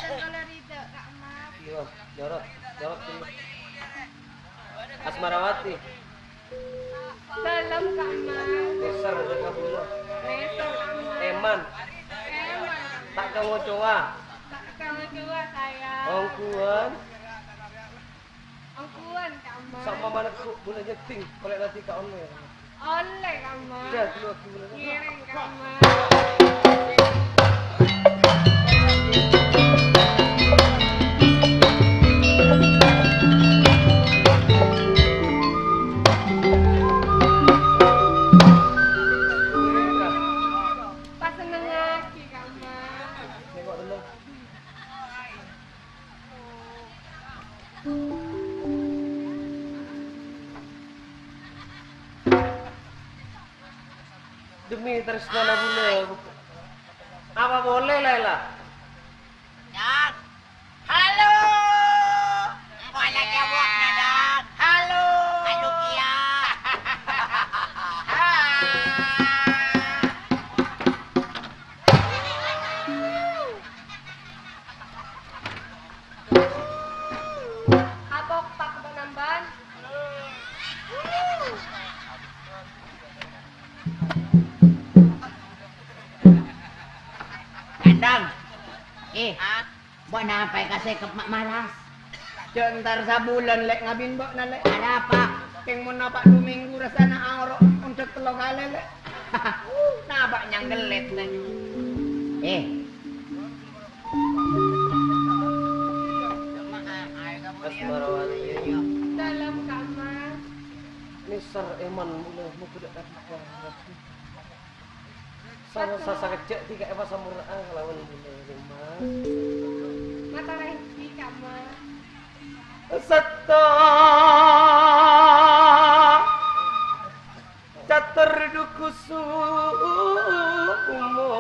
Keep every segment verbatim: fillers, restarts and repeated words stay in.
Kaulâ ridho, Kak Mas. Iyâ, jorok, jorok dulu. Asmarawati. Salam, Kak Mas. Nèser, kabulâ. Nèser, Kak Mas. Èman. Èman. Ta' kangocowa. Ta' kangocowa, sayang. Ongghuwân. Ongghuwân, Kak Mas. Sampamana ghu' bulâ nyèddhing, polè nanti ka ollè. Ollè, Kak Mas. Dah, dua bulan. Ngèrèng, Kak Mas. Pasennengngaghi, Kak Mas. Nengok dulu. Demi tresnana bulâ. Apa polè, Laila? Dang. Halo. Engko' la jawabna, Dang. Halo. Halo, Kia. Apokpak bân-ambân. Kandang. Eh, hah? Bâ'na apa èkasèkep ma' maras? Jhâ' entar sabulân, Lè', ngabin bâ'na, Lè'. Arapa? Kèng mon napa' du minggu rassana aoro' ondhâk tello kalè, Lè'. Napa' nyanggellet, Lè'? Eh. Asmarawati. Salam, Kak Mas. Nèser, Èman, bulâ moghâ dâ' Sama-sama sakejjhâ' dhika èpasampurna'a kalawan bulâ, Mas. Mator èngghi, Kak Mas. Sèttong catur dukusu umur.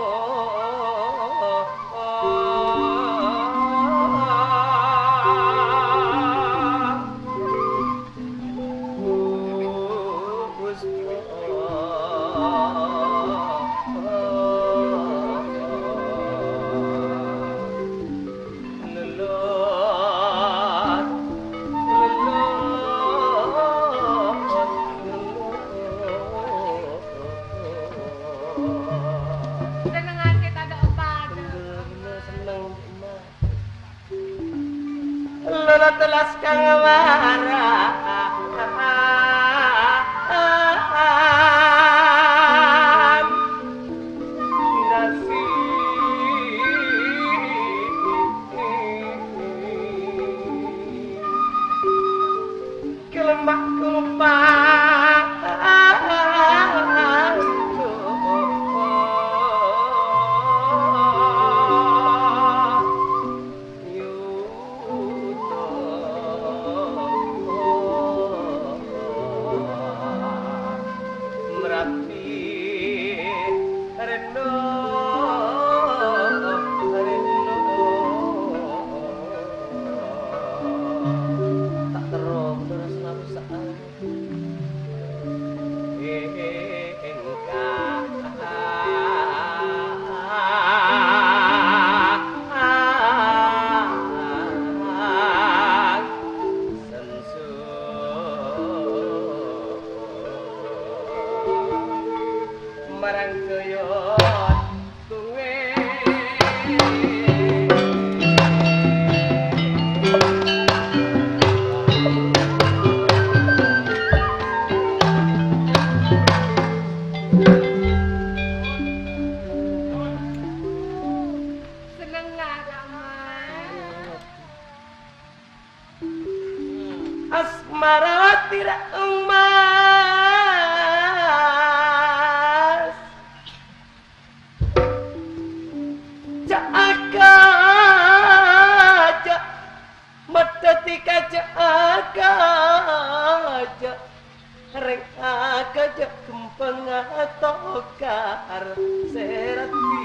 Seneng ati tadâ' opadâ. Lolo telas kang mara. Nasi. Kelembak kelembak. Merapi reno, reno. Tak terro, terus lalu saat. Marang joyo. Seneng nggak, Kak Mas? Asmarawati ra Mas. Jhâ' akajâ', madhâti kajâ' akajâ', rèng akajâ' kembhâng atokar sè raddhi.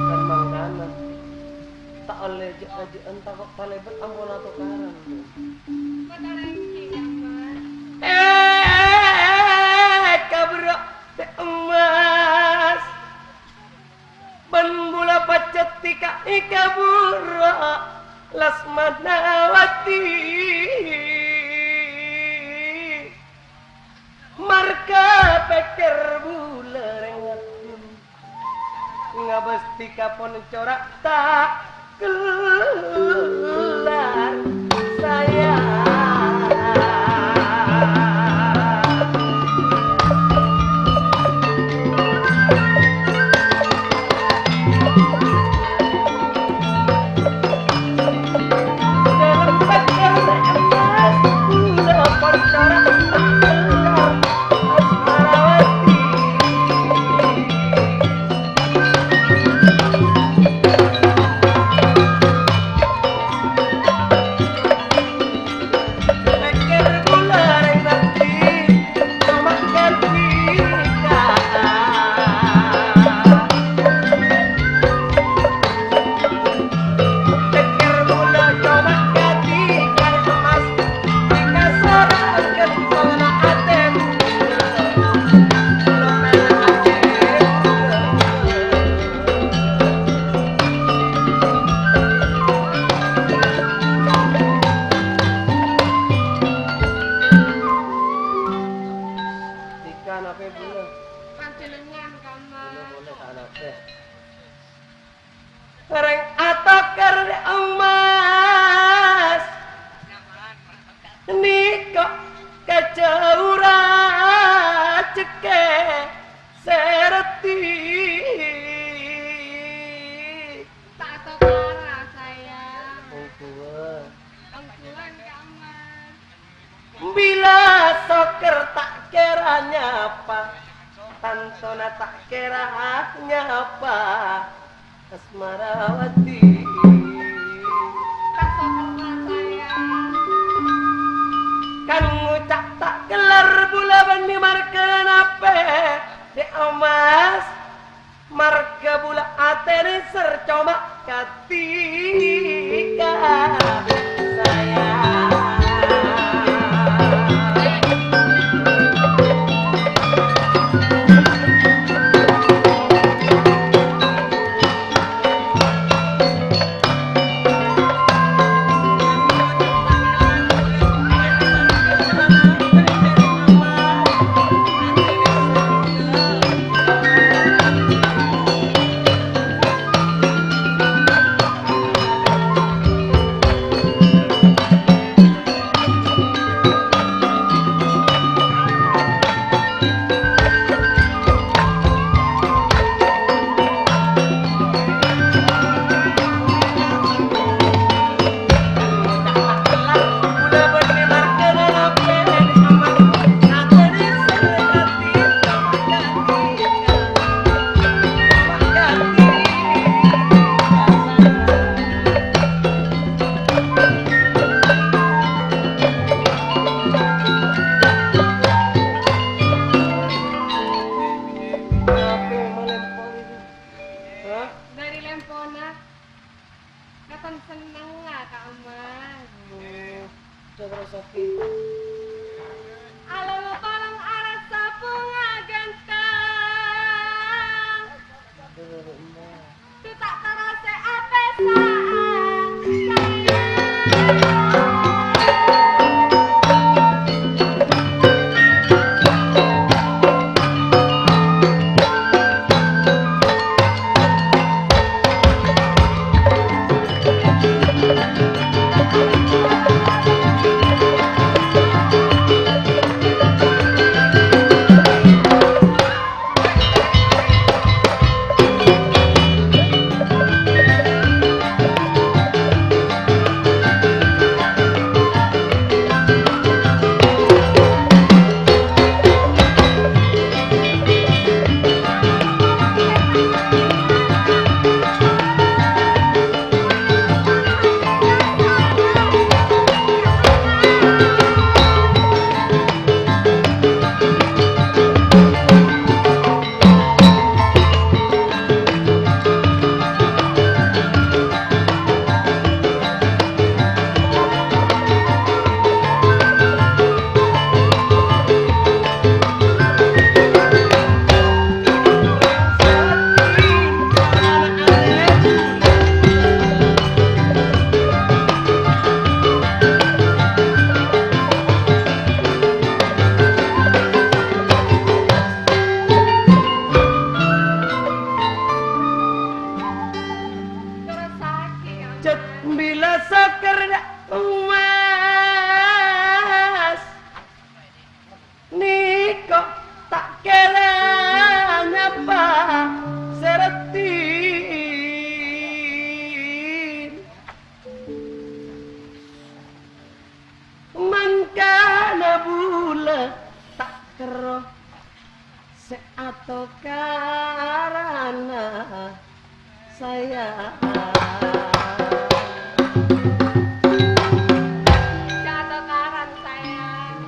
Kan mangkana. Ta' ollè jhâ'-kajhâ'ân tako' talèbât ampon atokaran. Lasmanawati. Marghâ pèkkèr bulâ rèng ngabâs dhika pon cora' ta' kellar, sayang. Ikan apa, Bu? Pancelengan, Kamal. Boleh, boleh, tak ada. Rèng atokèr emmas, nèko' ka jhâura jhekkè sè raddhi. Ta' atokara, sayang. Ongghuwân. Ongghuwân, Kamal. Bilâ sokèr ta' kèra nyapa, tantona ta' kèra nyapa Asmarawati. Kan ngoca' ta' kellar bulâ bânnè marghâ napè, Dhi' Omas? Marghâ bulâ atènè ser coma kadhika, sayang. Hah? Bâri' lempona. Katon sennengnga, Kamal. Hmm, coba sakit. Alolo tolong arassa bhunga ganteng. Aduh, Mbak. Duh, ta' terro sè apèsa'an, sayang. Tokaranna sayang. Tokaran sayang.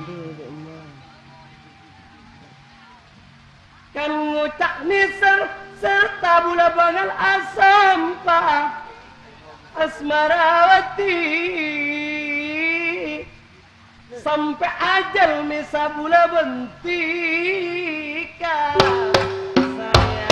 Kan ngoca' nèser sarta bulâ bângal asampè' Asmarawati. Sampè' ajhâl mèsa bulâ bhânti ka sayang.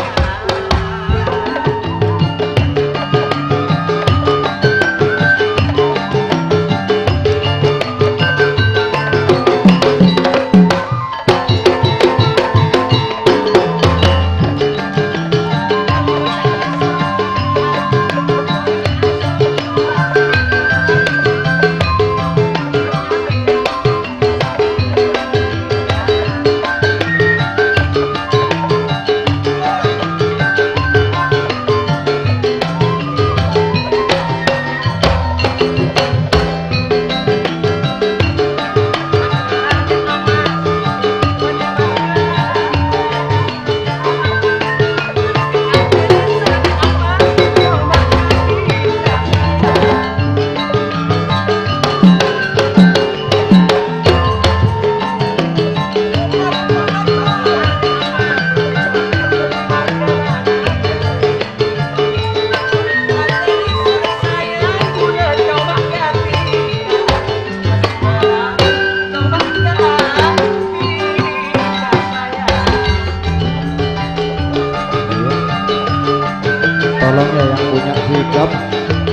Tolong ya, yang punya pickup,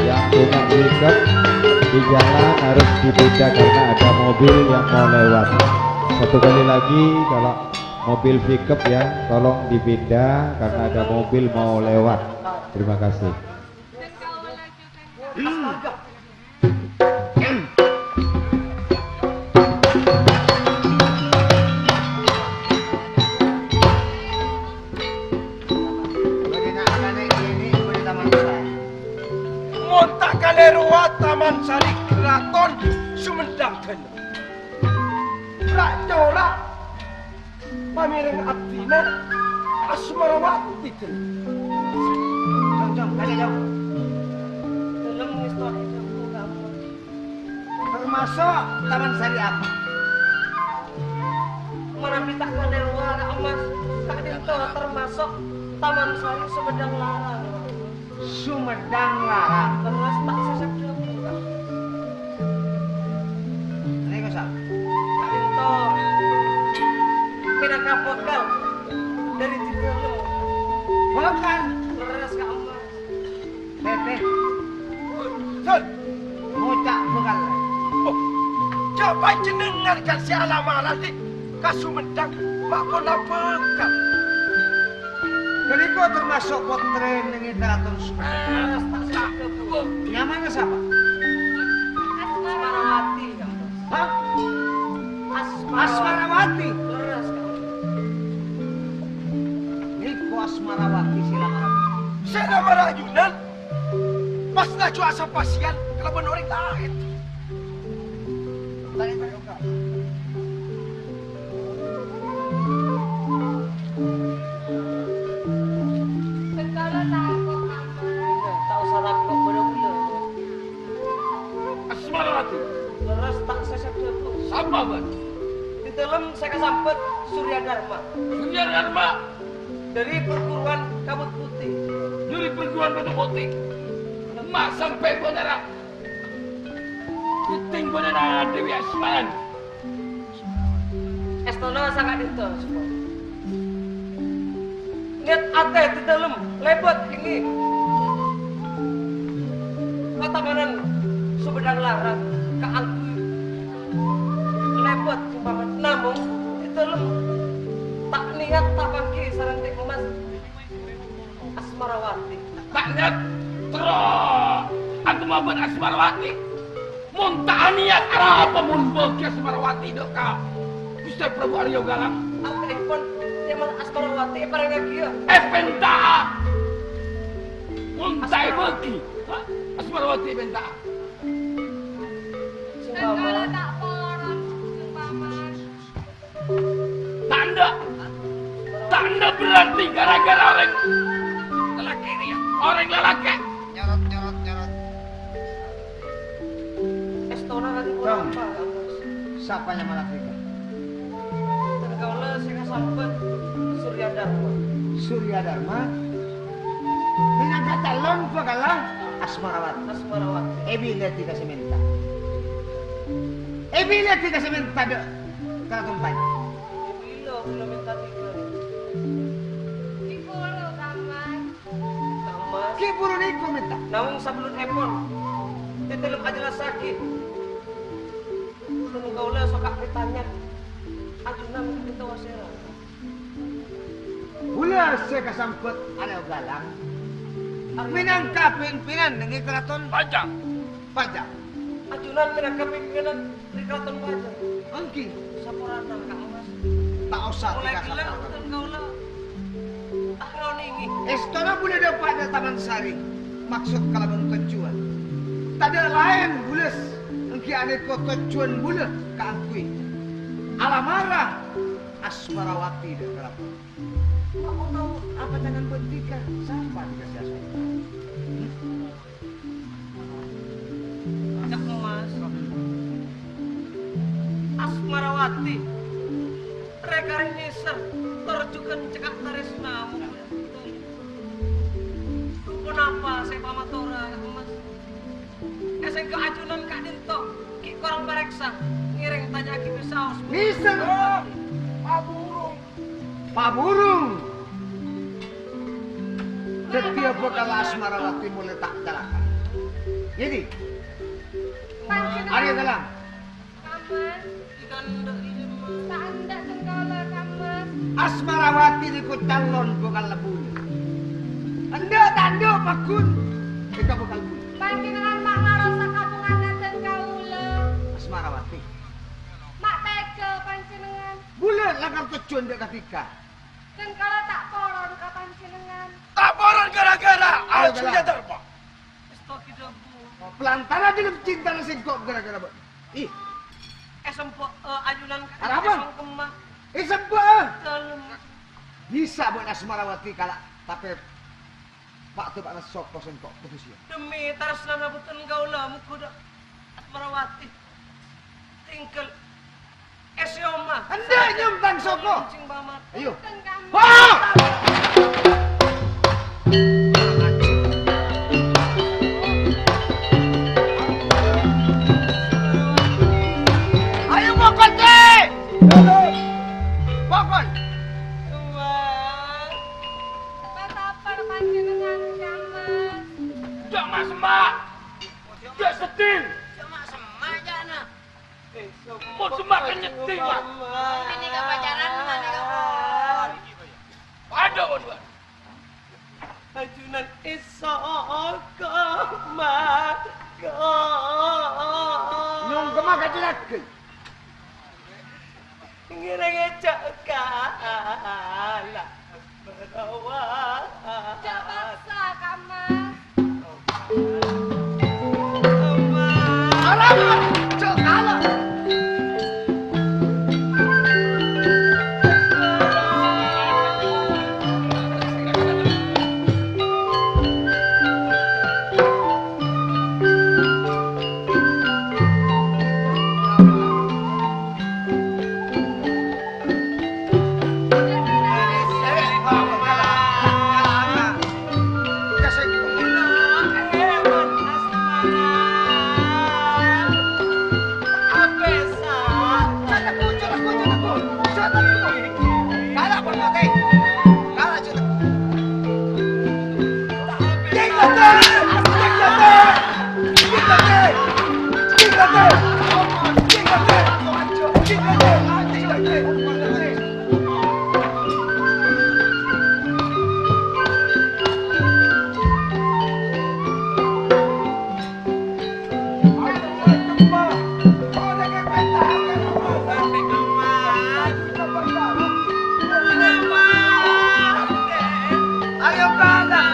yang punya pickup di jalan harus dipindah karena ada mobil yang mau lewat. Satu kali lagi, kalau mobil pickup ya, tolong dipindah karena ada mobil mau lewat. Terima kasih. Mon ta' kalèrowa Taman Sari Kraton Sumendang Dalem. Ra'-cora' pamèreng abdhina Asmarawati, Dul. Jhung, jhung, kajâ, jhung. Dalem ngèstowè jhung, kamu. Termasuk Taman Sari apa? Manabi ta' kalèrowa, Kak Mas. Ka'dinto termasuk Taman Sari Sumedang Larang. Sumedang Larang. Terros ta' sasèdhâ, Kak. Nèko, Sal. Ka'dinto mènangka bhâkal dhâri Jibrillah. Bhâkal? Lerres, Kak Mas. Tètè. Sun. Ngoca' bhâkal. Oh. Jhâ' panjhennengngan kan sè la-mala, Dik, ka Sumedang, ma' pola bhâkal. Ghânèka termasuk pottrèna Nengè Raton Sumedang. Nyamana sapa? Asmarawati. Hah? Asmara-, Asmarawati. Leres, Kak. Nèko Asmarawati sè la-mala. Sè la-mala ajunan. Pas laju asapasèyan kalabân orèng laèn. Laèn, Kak. Sengkala tako', Kak. Enggak, tak usah tako', pada ulang. Asmarawati. Leres ta' sasèdhâ, Bu. Sapa, Bân? Di dalam saya kesambet Surya Dharma. Surya Dharma. Dari perguruan Kabut Putih. Dari perguruan Kabut Putih. Ma' sampè' bân ara'. Kètèng bân ara' Dewi Asman. Èstona saka'dinto, Supo. Niyat atè di dalem, lèbât kèngèng. Katamanan Sumedang Larang kaangghuy lèbât sumbangan. Namong di dalem ta' niyat tapangghi sareng Dèk Mas Asmarawati. Ta' niyat terro atema bân Asmarawati. Mon ta' aniyat, arapa mon bâgi Asmarawati dâ' ka Ghustè Prabu Arya Galang? Angka'èpon, yâ, mon Asmarawati èparèngaghi, yâ. Èpènta'a. Mon ta' èbâgi, ha? Asmarawati èpènta'a. Sèngkala ta' poron, Paman. Tandhâ. Tandhâ Berarti gara-gara orèng lalakè' rèya, orèng lalakè'. Nyorot, nyorot, nyorot. Èstona kadi Dong. Ponapa, Kang Mas? Sapa nyamana dhika? Bhâdhân kaulâ sè kasambhât Surya Dharma. Surya Dharma? Mènangka calon bhâkalla Asmarawati. Asmarawati. Èbilâ dhika sè mènta. Èbilâ dhika sè mènta, dâ' Karaton Panjang. Èbilâ kaulâ mènta dhika. Dhika, Kang Mas. Kang Mas. Ghi' buru nèko mènta. Namong sabellunèpon, tètèlep ajhellassaghi. Bhâdhân kaulâ sokka' ètanya, ajunan ka'dinto wasèra? Bulâ sè kasambhât Arya Galang mènangka pimpinan nèng Karaton Panjang. Panjang. Ajunan mènangka pimpinan Rèng Karaton Panjang. Èngghi. Saporana, Kang Mas. Ta' osa Molaè ghellâ' bhâdhân kaulâ. Aronèngè. Èstona bulâ dâpa' dâ' Taman Sari. Maksod kalabân tojjhuwân. Tadâ' laèn bulâ, èngghi anèko tojjhuwân bulâ kaangghuy alamara Asmarawati dâ' Karaton. Mako tao apa ca'na bhâdhân dhika? Sapa dhika sè asmara? Ca'na Mas. Asmarawati. Rè-karè nyèser, tor jhughân cekka' tarèsna. Ponapa sè èpamatora, Mas? È sèngko' ajunan ka'dinto, ghi' korang parèksa, ngèrèng tanya'aghi bisaos. Nyèser! Paburung! Paburung! Dhâddhiyâ bhâkal Asmarawati molaè ta' calaka. Ngèdhing? Panjhennengan. Arya Galang. Kang Mas. Sa'endâ' dhân kaulâ, Kang Mas. Asmarawati nèko calon bhâkal bulâ. Endâ' ta' endâ' pagghun èkabhâkal bulâ. Panjhennengan ma' ngarosak kabhungaanna dhân kaulâ. Asmarawati. Ma' tegghâ panjhennengan. Bulâ lakar tojjhuwân dâ' kadhika. Dhân kaulâ ta' poron ka panjhennengan. Ta' poron gara-gara Arya Galang. Arjuna Dharma. Èsto ghi' dhâbu. Pelantara dâlem cintana sèngko' gara-gara bâ'na. Ih. Èsempo', eh, ajunan ka Arapa? Èsongkemma. Èsempo', eh. Dâlem. Bisa bâ'na Asmarawati kala', tapè pa' to bâ'na soko sèngko' kodhu siap. Demi tarèsnana bhâdhân kaulâ, moghâ dâ' Asmarawati tèngghâl. Èsèyoma. Endâ' nyèyom tang soko. Ayo. Wah! Ayo, pokol, Cè'! Pokol! Patapar panjhennengan, Kang Mas. Jhâ' ma'-semma'! Jhâ' sedding! Jhâ' ma'-semma' jhâna. Mon semma' kan nyedding, Wan. Ini ka pacaran, mana ka pon? Padâ, Wan, Wan. Ajunan èsoko, Mat, ko. Nyongkemma ka juragan. Ngèrèng èjhâ' kala'. Jhâ' paksa, Kang Mas. Alamak, jhâ' kala'. Ayo, kala'.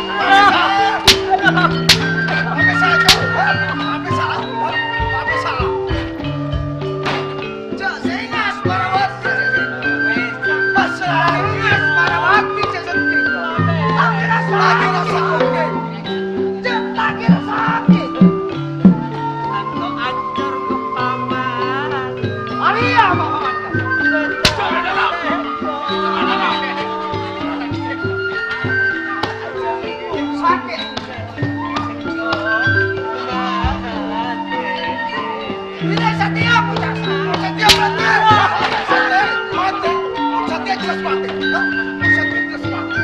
Apa salah? Apa salah? Apa salah? Jhâ' sènga' Asmarawati. Pas sènga' Asmarawati, jhâ' sènga'. Lagi rasa, lagi rasa, oke. Jhâ' lagi rasa, oke. Tanto ancor kepala. Arèya, Pak Paman. Sakè'. Tidak setia, bocah. Setia, bocah. Setia jelas mati. Setia jelas mati.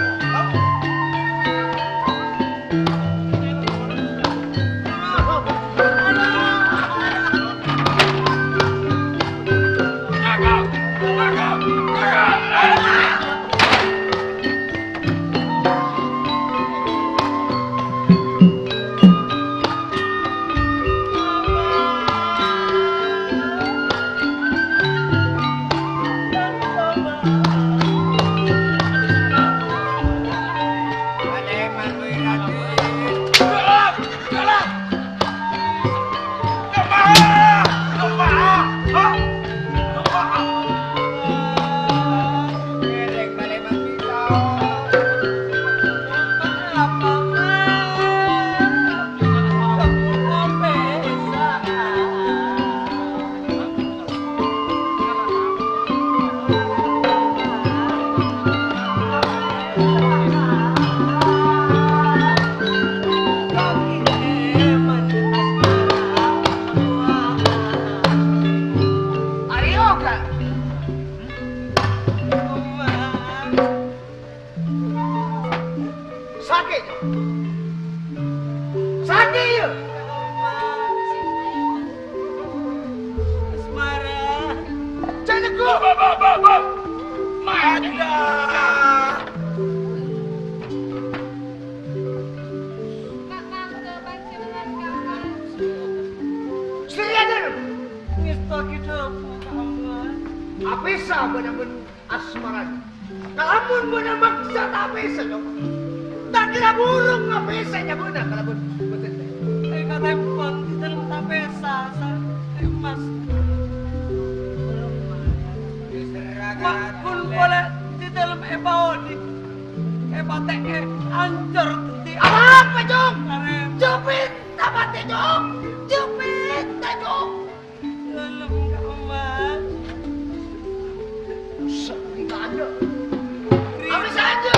Arèya, Kak. Sakè', Cong. Sakè', yâ. Asmara. Jhâ' neggu'. Mada. Sri Raden. Ngèstowaghi dhâbu, Ka' Aman. Apèsa bâ'na bân Asmara. Kalamun bâ'na maksa ta' bisa, Cong. Ta' kèra burung apèsa nyabâna kalamun bhunten. È, katèmbhâng di dâlem ta' bisa, sa-, Mas. Ma-, ghun polè di dâlem èpaodi, èpatè'è, ancor dhâddhi. Apa, Cong? Arèya. Jhâ' pènta matè, Cong. Jhâ' pènta, Cong. Dalem ka Mas. Usah ditanya. Apa saja?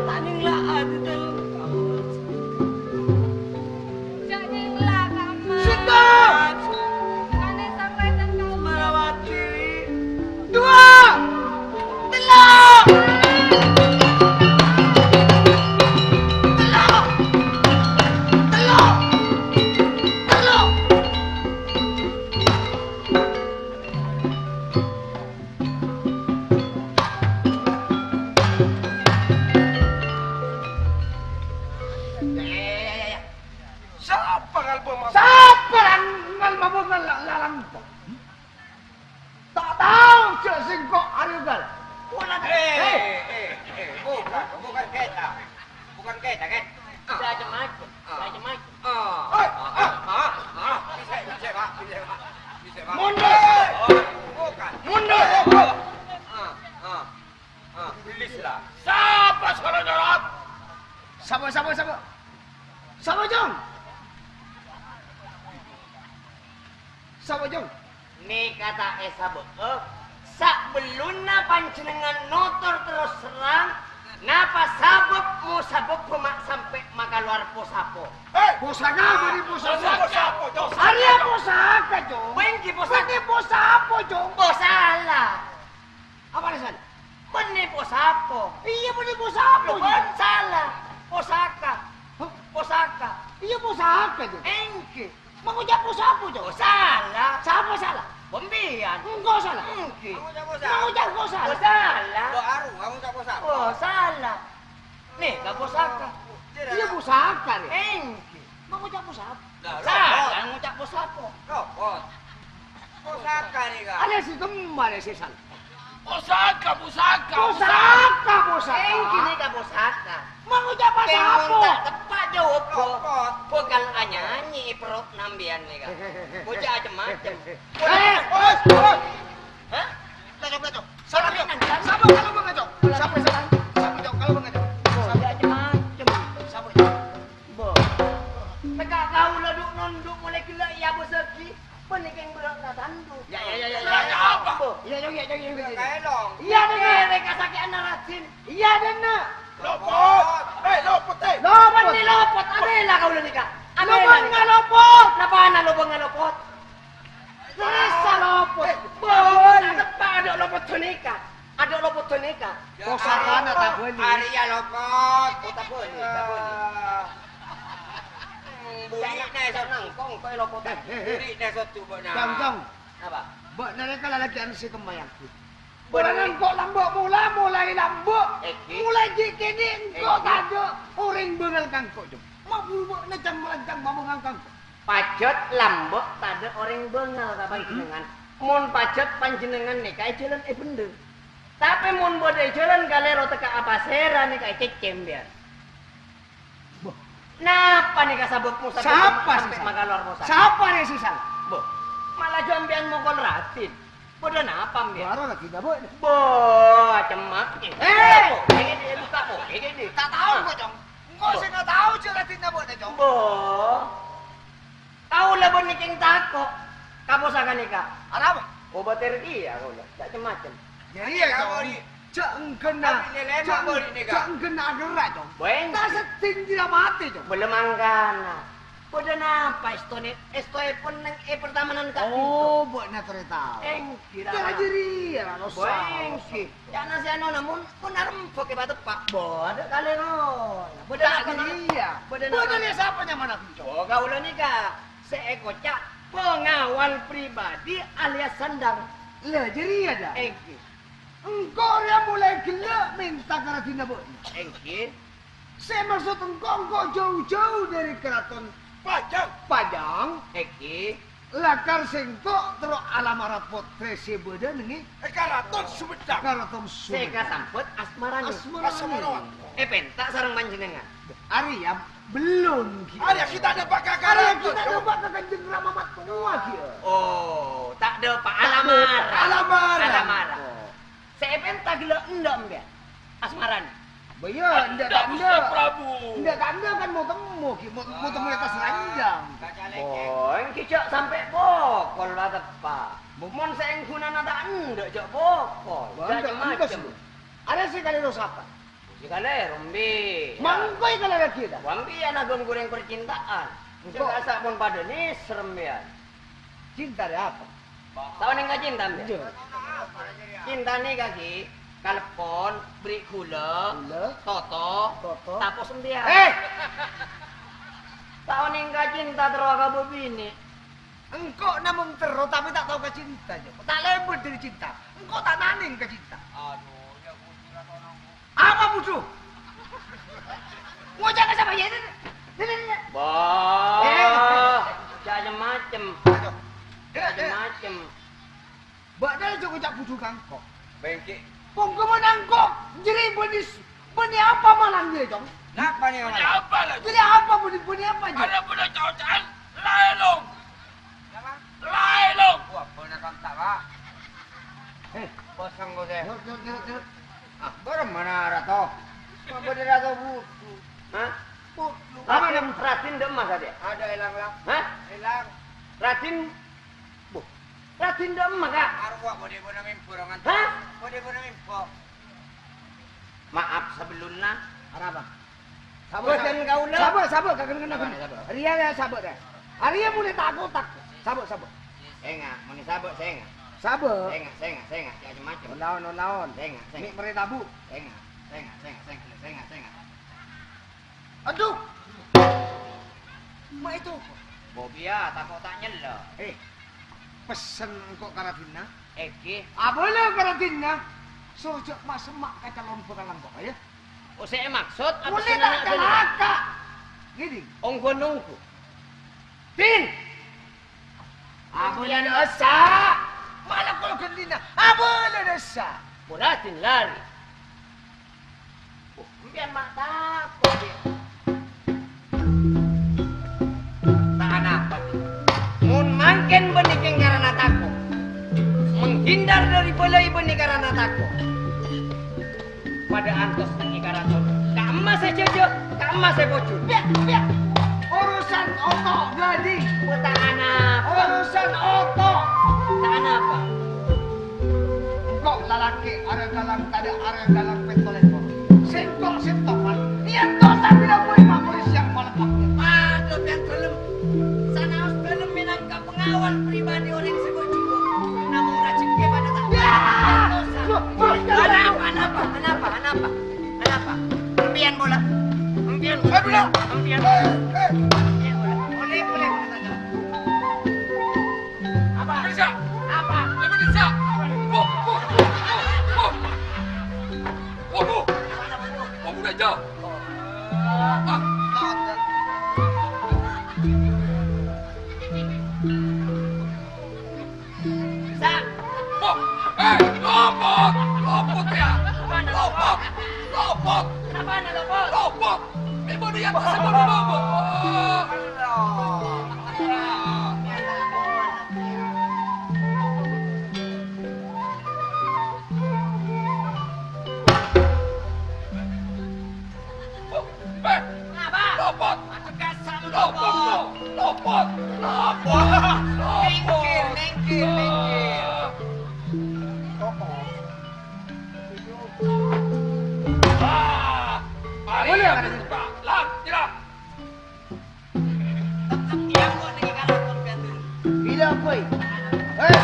Tanyong la adi dalem ka Mas. Jhâ' nyèngla Mundur! Mundur! Ah, ah, ah, please lah. Sapa soro nyorot? Sapa, sapa, sapa? Sapa, Jong? Sapa, Jong? Nèka ta' èsabâ'â, sabellunna panjhennengngan notor terros serrang, napa sabâb mo-, sabâbbhâ ma' sampè' makalowar posapo? Eh, posaka, bânnè posapo. Posapo, Jong. Arèya posaka, Jong. Bânnè posaka. Bânnè posapo, Jong? Posala. Apa alasan? Bânnè posapo. Iyâ, bânnè posapo, Jong. Bân sala. Posaka. Hah? Posaka. Iyâ, posaka, Jong. Èngghi. Mangoca' posapo, Jong? Posala. Sapa sala? Bâ'na. Engko' sala. Èngghi. Mangoca' posapo. Mangoca' engko' sala. Posala. Bo' aru, mangoca' posapo. Posala. Nèka posaka. Iyâ, posaka, rè. Èngghi. Mangoca' posapo. Lah, sala, lopot. Ngoca' posapo. Lopot. Posaka nèka. Arèya sè kemma, arèya sè sala. Posaka, posaka, posaka. Posaka, posaka. Èngghi nèka posaka. Mangoca' posapo. Kèng mon ta' teppa' jawab, bo-, bhâkal anyanyi è perrot sampèyan nèka. Ngoca' cem-macem. Eh, bos, bos. Hah? Lah, Jong, lah, Jong. Sapa, Jong? Sapa kalau bengong, Jong? Sapa, sapa? Sapa, Jong, kalau bengong, Jong? Ngoca' cem-macem. Sapa, Jong? Bo. Teka' kaulâ du-, nondhu' molaè ghellâ' èabâsaghi, bânnè kèng berrâ' ka tandu. Ya, ya, ya, ya, ya. Berrâ' apa? Bo. Iyâ, Jong, iyâ, Jong, iyâ, Jong. Iyâ, dengngèrè kasakè'anna Radin. Iyâ, dengngèrè. Lopot. Eh, lopot, eh. Lopot. Bânnè lopot. Abâlâ kaulâ nèka. Abâlâ nèka. Lobângnga lopot. Napana lobângnga lopot? Rassa lopot. Eh, bâli. Teppa' adâ' lopot ghânèka. Adâ' lopot ghânèka. Ya, posakana ta' bâli. Arèya lopot. Oh, ta' bâli, ta' bâli. Hmm, buri'na èso' nangkong, kok lopot. Eh, eh, eh. Buri'na èso' coba, nah. Jong, Jong. Apa? Bâ'na rèya lalakè'an sè kemma èangghuy. Bâ'na engko' lambâ' mola, molaè lambâ'. Èngghi. Molaè ghi' kènè' engko' tadâ' orèng bângal ka engko', Jong. Maburu bâ'na can-malancang mabângal ka engko'. Pajhât lambâ' tadâ' orèng bângal ka panjhennengngan. Mon pajhât panjhennengngan nèka è jhâlân è bhendher. Tapè mon bâdâ è jhâlân kalèro teka' apasèra nèka ècèccè sampèyan. Bo. Napa nèka sabâb mo-, sabâb sampè' makalowar posaka? Sapa rè sè sala? Bo. Malah jhâ' sampèyan mokol Radin. Bâdâ napa, sampèyan? Bârâ lagi napa? Bo, cemma. Eh! Èngghi, èngghi, èngghi. Ta' tao, Jong. Engko' sè ngatao jhâ' Radinna bâ'na, Jong. Bo. Kaulâ bânnè kèng tako' ka posaka nèka. Arapa? Obatè rèya kaulâ, ta' cem-macem. Jârèya, Jong. Jhâ' engghâna, jhâ' engghâna aghârâ', Jong. Bâ'na. Ta' seddhing jârèya matè, Jong. Bâlâ mangkana. Bâdâ napa èstona, èstoèpon neng è pertamanan ka'dinto? Oh, bâ'na torè tao. Èngghi, Ra. Jârèya, Ra, lossa. Èngghi. Ca'na sè anona, mon, mon arembhâk èpateppa'. Bâdâ kalèrona. Bâdâ napa, Ra? Jârèya. Bâdâ napa? Bâdâ rèya sapa nyamana, Jong? Oh, kaulâ nèka sè èkoca' pengawal pribadi alias sandang. Lah, jârèya, Da. Èngghi. Engko' rèya molaè ghellâ' mènta ka radinna bâ'na. Èngghi. Sè maksod engko', engko' jâu-jâu dâri karaton Pajang. Pajang. Èngghi. Lakar sèngko' terro alamara pottrè sè bâdâ neng è Karaton Sumedang. Karaton Sumedang. Sè kasambhât asmarana. Asmarana. Asmarana. Èpènta sareng panjhennengngan. Arèya belum, Ki. Arèya kita dâpa' ka Karaton. Arèya kita dâpa' ka Kanjeng Rama mattowa, Ki. Oh, ta' dâpa' alamara. Alamara. Alamara. Oh. Sè èpènta ghellâ' endâ' sampèyan. Asmarana. Bâ iyâ, endâ' ta' endâ'. Gusti Prabu. Endâ' ta' endâ' kan mau temmo, Ki, mau, mau temmo è attas ranjang. Oh, èngghi jhâ' sampè' pokol la teppa'. Mon sè èngghunana ta' endâ' jhâ' pokol. Bâ, jhâ' endâ', endâ' cem-macem. Arèya sè kalèro sapa? Sè kalèro, Mbi. Mangkoi kalèro ghi' ta? Wa, Mbi ana ghun-ghurèng percintaan. Engko' kasa' mon padâ nèser, Mbi, ya. Cinta rè apa? Tao neng ka cinta, Mbi? Iyâ. Cinta nèka, Ki, kaleppon, bherri' ghulâ, ghulâ, toto, toto, tapos sampèyan. Eh! Tao neng ka cinta terro ka bâbinè'. Engko' namong terro, tapè ta' tao ka cinta, Jo. Ta' lèbât dâri cinta. Engko' ta' nanèng ka cinta. Aduh, ya, Gusti, ra tao nanggung. Apa budhu? Ngoca' ka sapa, yâ? Ini, ini, ini. Bah, eh, jhâ' cem-macem. Aduh. Jhâ' cem-macem. Bâ'na jhâ' ngoca' budhu ka engko'. Bengki. Pongkoman engko', jârèya bânnè, bânnè apa malam jârèya, Cong? Napa nè, Bânnya apa lagi? Jârèya apa bânnè, bânnè apa jârèya? Ada bâdâ cocaan, laèlong. Apa? Laèlong. Wah, Bu, Raden dâ' emma, Ka'? Arwah, bâdâ-bâdâ mimpo, Roman. Hah? Bâdâ-bâdâ mimpo. Maaf sabellunna. Arapa? Sabâ', bâdân sabâ'. Kaulâ. Sabâ', sabâ', kakan kena. Sabâ', sabâ'. Arèya, ya, sabâ', dâ. Arèya molaè ta' kotak. Sabâ', sabâ'. Sènga', mon sabâ', sènga'. Sabâ'. Sènga', sènga', sènga', jhâ' macem-macem. Onaon, onaon. Sènga', sènga'. Mè' marè tabu'. Sènga', sènga', sènga', sènga', sènga'. Adhu! Ma' èto? Bobiyâ, tako' ta' nyella. Eh, pessen engko' ka Radinna. Èngghi. Abâlâ ka Radinna. Soro jhâ' masemma' ka calon bhâkalan engko', ya. Oh, sè èmaksod, apa Molaè ta' sennengnga senneng? Calaka'. Ngèdhing. Ongghu-ongghu. Din! Abâlâ dâ' essa! Mala kolo ghândhina, abâlâ dâ' essa! Molaè din larè. Oh, empèyan ma' tako', Din. Ta' anapa, Din. Mon mangkèn bânnè kèng karana tako'. Menghindar dari bâlâi bânnè karana tako'. Padâ antos neng è karaton. Ka'emma sè jhâjhâ, ka'emma sè pojhur. Pèya', pèya'. Urusan oto' ghâdhi. Pertanyaan apa? Urusan oto'. Pertanyaan apa? Engko' lalakè' arè dalang tadâ' arè dalang pètto lèbur. Sèngko' sè toman. Iyâ, toman bilâ polis, ma' polis yang malepak. Padâ pèyan dalem. Sanaos dalem mènangka Pengawal pribadi orèng sè bâjhu, namong rajhekkè padâ ta' Ya! Anapa, anapa, anapa, anapa? Anapa? Empèyan, bola. Empèyan. Aduh, lah. Empèyan. Eh, eh. Empèyan, bola. Boleh, boleh, boleh saja. Apa? Bisa. Apa? Apa bisa? Apa? Wah, wah, wah, wah. Waduh. Waduh, raja. Ah. Sa- Oh, eh, lopot, lopot ya, lopot, lopot. Kenapa anda lopot? Lopot. Ini baru ya, pasti baru lopot. Oh. Eh, lopot! Lopot, lopot, lopot, lopot. Minggir, minggir, minggir. Ah, ayo, Pak. Lan, sila. Bilâ, boy. Eh.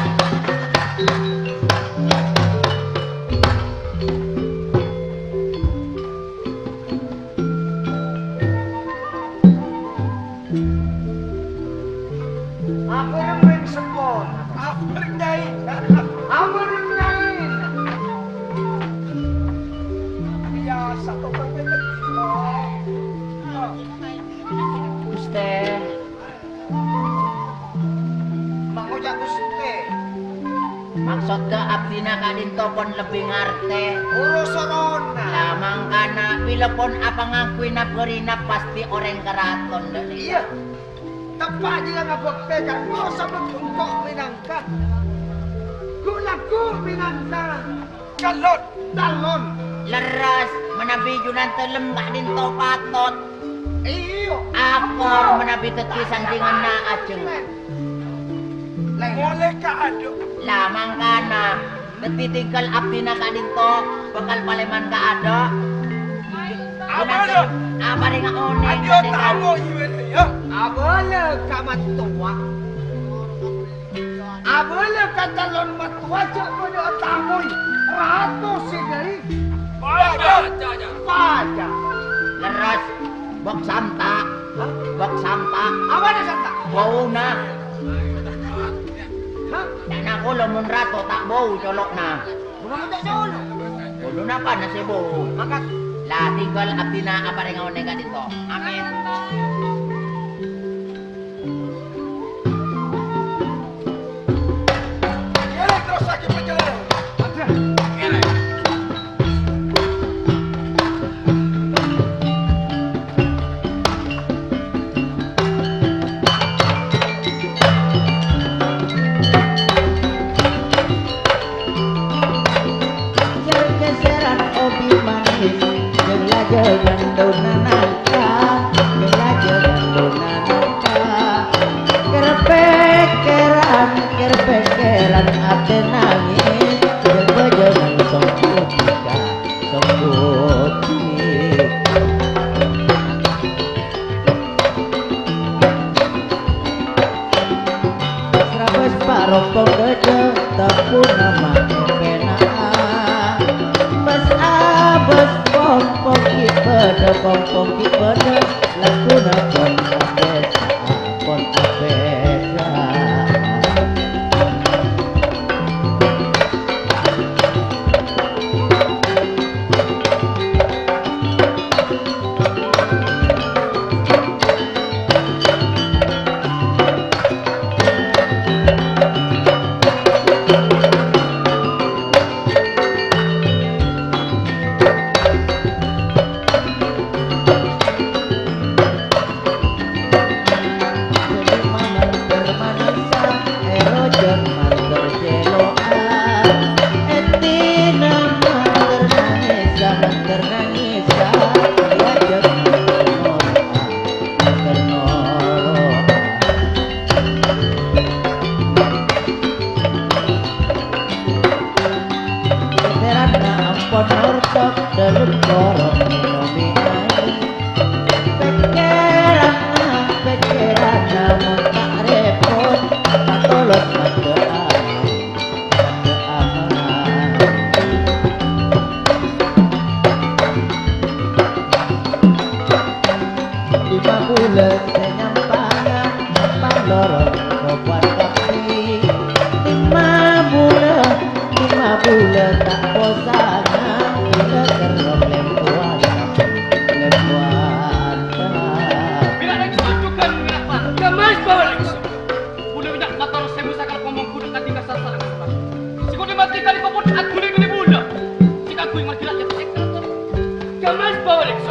Apa yang main sepon? Apa yang main? Apa yang main? Biasa kok. Guste. Mangoca' Guste. Maksodda abdina ka'dhinto pon lebbi ngartè. Oro sorona. La mangkana, bilâ pon apangangguy nabârina pastè orèng karaton, dâ' Iyâ. Teppa' jiyâ ngabhâktè ka'dinto sabâb engko' mènangka. Ghu-lagghu mènangka. Calon. Calon. Lerres, manabi Junandalem ka'dinto patot. Iyâ. Akor manabi dhâddhi sandhinganna ajeng. Molè ka adâ'. La mangkana, dhâddhi tinggal abdina ka'dinto bhâkal palèman ka adâ'. Abâlâ. Aparènga onèng. Adâ' ka tamoy, yâ. Abâlâ ka mattowa. Abâlâ ka calon mattowa jhâ' bâdâ tamoy rato sè ghâri. Paja. Paja. Lerres. Bâk santa'. Hah? Bâk santa'. Apana santa'? Bâuna. Hah? Dâ'na kaulâ mon rato ta' bâu colo'na. Bukan untuk colo'. Kaulâ napana sè bâu? Mangkat. La tinggal abdina aparènga onèng ka'dinto. Amin. Ngèrèng terros lagi perjalanan. Ngèrèng. Jer-gejeran obi manis, jer-lajeran daun nangka, jer-lajeran Parompong gajah, tapuna mangkèna'a. Bas-abas pompong ghi' bâdâ, pompong ghi' bâdâ, laguna pon abes, pon abes. Pèkkèranna ampon nortok, dâlem korong ngènomi aè. Pèkkèranna, pèkkèranna mon ta' rèpot, patolos mandhâ'â, mandhâ'â. Lima bulân sè nyampangan, nyampang lorong kobuwân kabbhi. Lima bulân, lima bulân ta' posangan, bulân terro lempowan, lempowan. Bilâ lagi sojugan, bilâ, Pak. Gamas bawa lagi. Bulâ bânnya' mator sèbu sakala komong bulâ kadi kasasar. Sè kodhu mati kali kopon aduli bini bulâ. Sè kaguy margila ya. Gamas bawa lagi.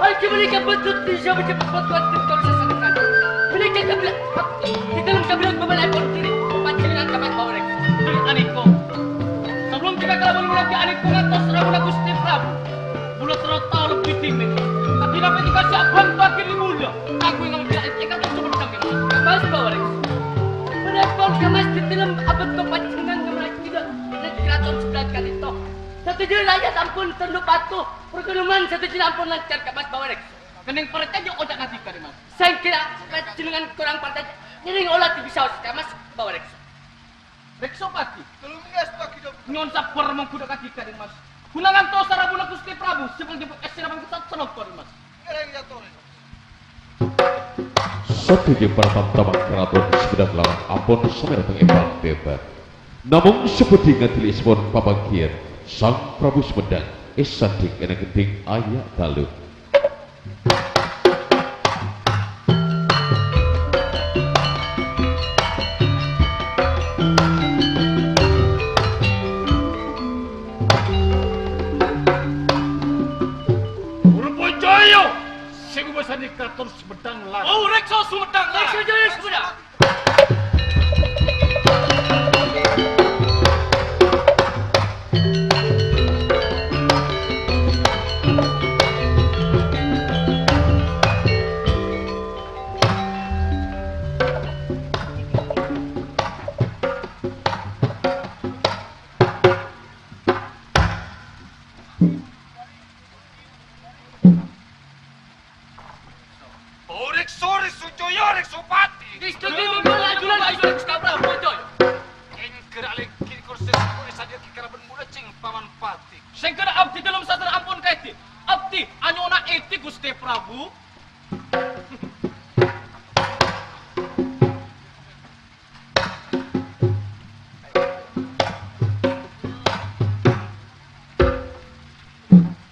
Alkebalik yang betul di siapa cepat buat buat betul sesakan. Mereka kebelah di dalam kebelah beberapa diri pancingan kamar bawa lagi. Dulu aniko. Sebelum kita kalaban mulai aniko ngatos rabu Gusti Prabu. Bulâ terro tao lebbi dhimèn. Tapi nabi dikasih abang bagi di bulâ. Aku yang ngambil ikan itu cuma daging. Gamas bawa lagi. Berapa gamas di dalam abang tuh pancingan kamar kita. Nek keraton sebelah kali toh. Sadhâjâ rakyat ampon tunduk patuh, perekonomian sadhâjâ ampon lancar, Gamas bawa rèksa. Kennèng parcajâ oca' kadi ka'dinto, Mas. Sèngghâna panjhennengan korang parcajâ, ngèrèng ola dibisaos, Gamas bawa rèksa. Rèksa pati. Telung belas pagi, Dok. Nyo'on sabbhâr mongghu dâ' kadi ka'dinto, Mas. Ghulâ ngantos sarabuna Gusti Prabu, sè panjhennengan èsèra mangkèn sat-, sanontor, Mas. Ngèrèng ya, Tore. Sadhâjâ para tamtama karaton Sumedang Larang ampon samèrepeng èpatèbâ. Namong sè bhâdhi ngadili èsèpon papangghiyân, Sang Prabu Sumedang èsandhing è nangghândhing aya' talu. Purba Jaya sè ngobâsane Kraton Sumedang Larang. Oh, Reksa Sumedang Larang. Reksa Jaya Sumedang. Orèk sorè sojoyo rèk sopati. Istri mula jula istri Gusti Prabu Jaya. Enggera lengkir kursi sepuluh sadhâjâ kalabân mula cing paman pati. Sèngghâna abdi dâlem sastra ampon kaèdhi. Abdi anyo'ona èdhi Gusti Prabu.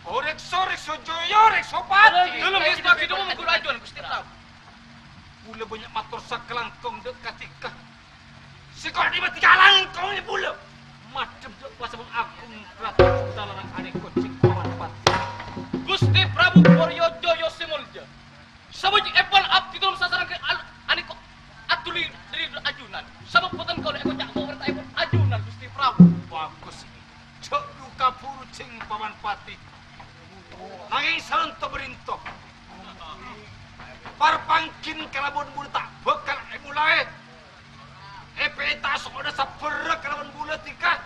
Orèk sorè sojoyo rèk sopati. Dâlem Gusti Prabu, dâlem guru ajunan Gusti Prabu. Kula bânnya' mator sakalangkong dâ' katika. Sè kok dimati kalangkong è bulâ. Madhem dâ' pasaman agung Kraton Sumedang Larang anèko cing paman pati. Gusti Prabu Poryo Joyo sè molja. Sabâjâ'èpon abdi dâlem sasaran al-, anèko aduli dâri ajunan. Sabâb bhunten kaulâ èkoca' mowerta'èpon ajunan Gusti Prabu. Bagus. Jhâ' duka buru cing paman pati. Nangèng salonto bârinto. Parpangghina kalabân bulâ ta' bhâkal èmolaè. Èpèta so'ona sabhârâ kalabân bulâ tika.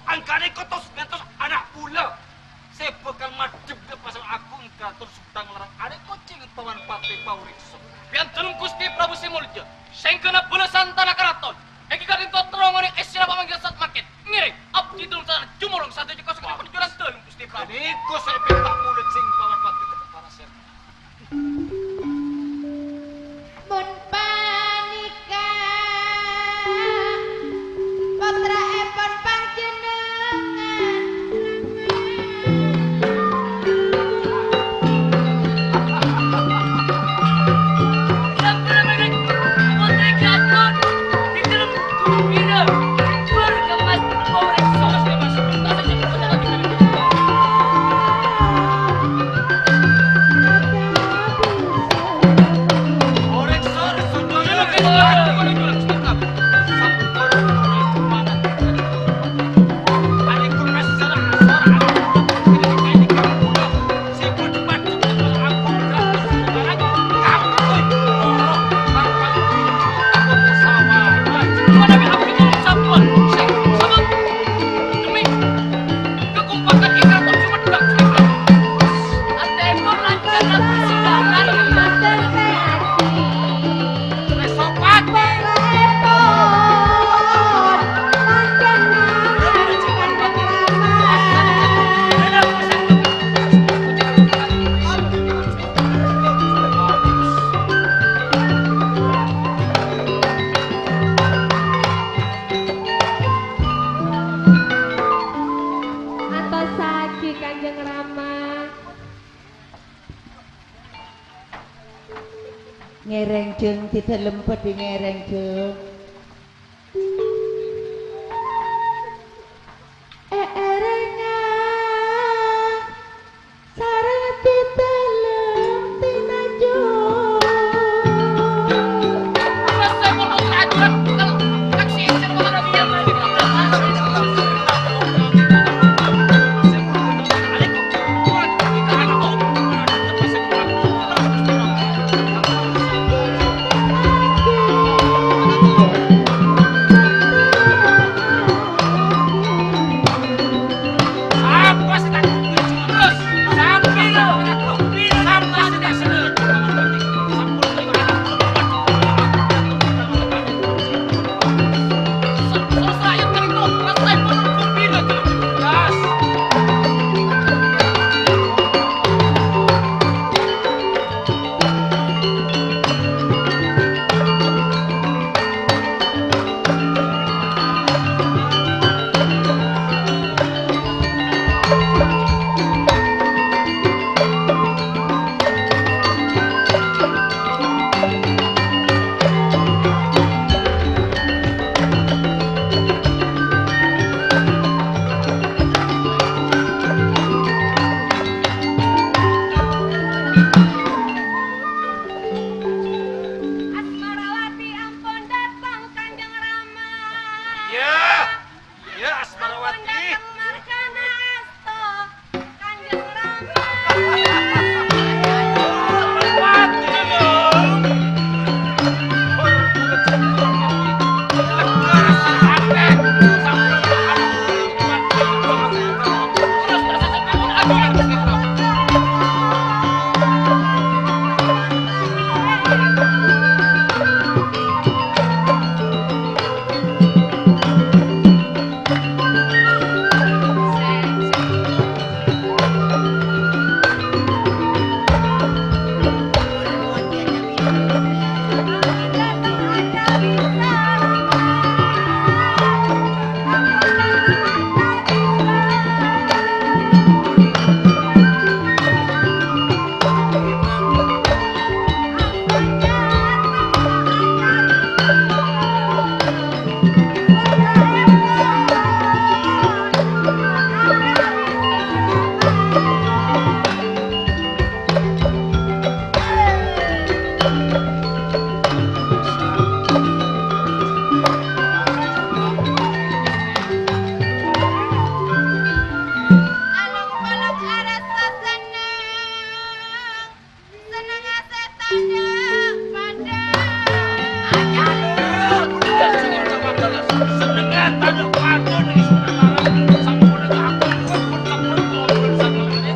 Angghâ nèko tos ngantos ana' bulâ sè bhâkal madhem dâ' pasaman agung Kraton Sumedang Larang anèko cing paman pati paorèksa. Biyantèn Gusti Prabu sè molja, sèngghâna bâlâsan tana karaton. Èngghi ka'dinto Jhâng di dhâlem bâdhi ngèrèng, Jhâng. Èèrèngnga sareng di dhâlem tinajung. Asmarawati ampon dâteng, Kanjeng Rama. Iyâ, iyâ, Asmarawati. Ampon dâteng marghâna èsto, Kanjeng Rama. Asmarawati, iyâ. Along-polong arassa senneng, sennengnga sè tadâ' padâ. Sennengnga tadâ' padâ nèng Istora Larang, samponna kaangghuy pon-sampon ngobrol sakalè.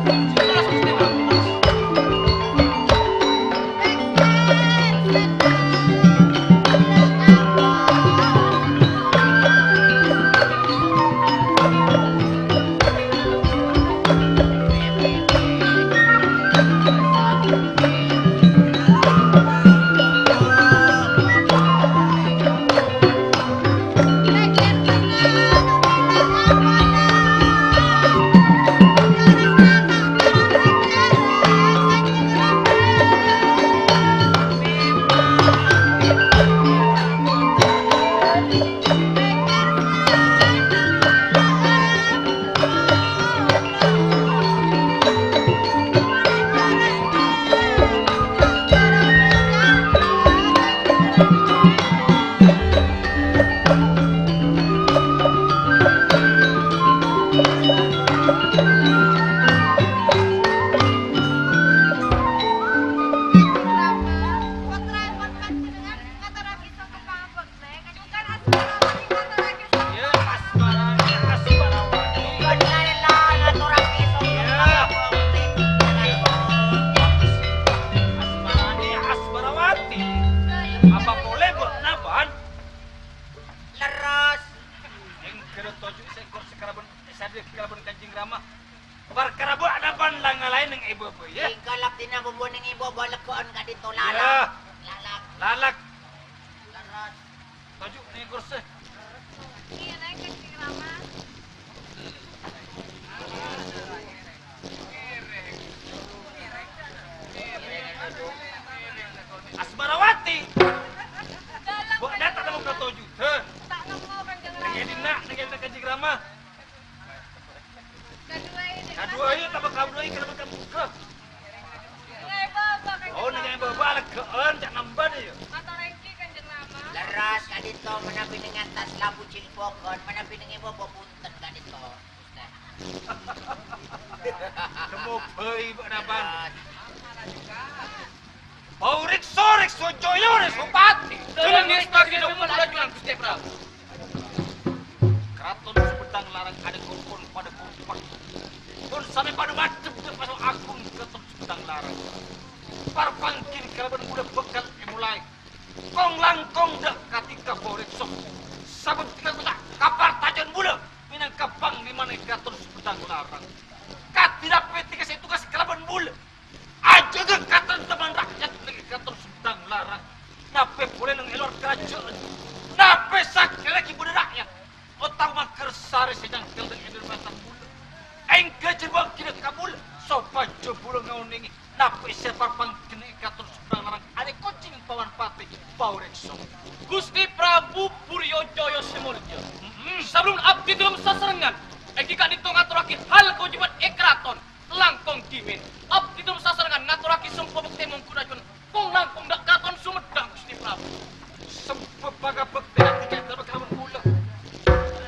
Iyâ, Asmara, Asmarawati. Iyâ. Asmarane Asmarawati. Apa pole ba'na, Ban? Lerres. Engkara toju' sèkor sakalabân, sadhâjâ kalabân Kanjeng Rama. Parkara ba'na, Ban, la ngalaè neng è-bâbâ, yâ. Èkalap dina bumbu neng è-bâbâ, legghu'ân ka'dinto lalak. Iyâ. Lalak. Lalak. Lerres. Toju' neng kursi. Iyâ, naèk, Kanjeng Rama. Asmarawati. Ama. Kaduwâ ini. Kaduwâ ini, tambâ kaduwâ ini, kenapa kamu buka? Nèngè bâbâ, Kang. Oh, nèngè bâbâ, aleggâ'ân, ca'na emban, yâ. Mator èngghi, Kanjeng Rama. Lerres, ka'dinto, manabi nèngè attas labu cili' pokon, manabi nèngè bâbâ, punten, ka'dinto. Nemmo bhâi bâ'na, Bang. Pau rèkso, rèkso joyo, rèkso pati. Dâlem ngèstowaghi dâlem kalajunan, Ghustè Prabu. Karaton Sumedhâng Larang adhâ' kompon padâ kompak. Pon samè padâ madhep dâ' paso agung Karaton Sumedhâng Larang. Parpangghina kalabân bulâ bhâkal èmolaè. Kong-langkong dâ' katèka pau rèkso. Sabâb ghellâ' ta' kaparcajâ'ân bulâ mènangka panglimana Karaton Sumedhâng Larang. Kadhi napè tèka sè ètoghas kalabân bulâ? Ajâgâ katarèmnan ra'yat nèng è Karaton Sumedhâng Larang. Napè polè nèng è lowar karajâ'ân. Napè sakèra ghi' bâdâ ra'yat otabâ kèr sarè sè nyangkèl nèng è bârâmpan bulâ. Èngghâ jârèya bâghi dâ' ka bulâ, sopajâ bulâ ngaonèngè napè sè èparpangghina è Karaton Sumedhâng Larang arè kocèng paman patè pau rèkso. Ghustè Prabu Puryojoyo sè molja. Mm-mm. Sabellunna abdhi dâlem sasarengngan, èngghi ka'dinto ngatorraghi hal kawâjibhân è karaton. Langkong dhimèn, abdhi dâlem sasarengngan ngatorraghi sembhâ bhâktè mongghu rajâna kong-langkong dâ' Karaton Sumedhâng, Ghustè Prabu. Sembhâ pangabhâktèyan dhika kalabân bulâ.